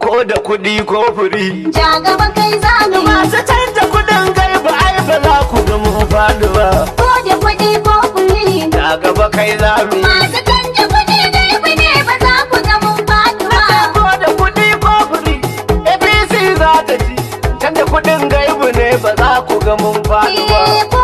Ko da kuɗi ko furi. Ja gaba kai za mu yi. Masu canja kuɗin gaiba ai ba za ku ga mun faɗi ba. Ko da kuɗi ko furi. Ja gaba kai za mu yi. Masu canja kuɗi gaibu ne ba za ku ga mun faɗi ba. Ko da kuɗi ko furi, APC za ta ci. Canja kuɗin gaibu ne ba za ku ga mun faɗi ba. Eh, ko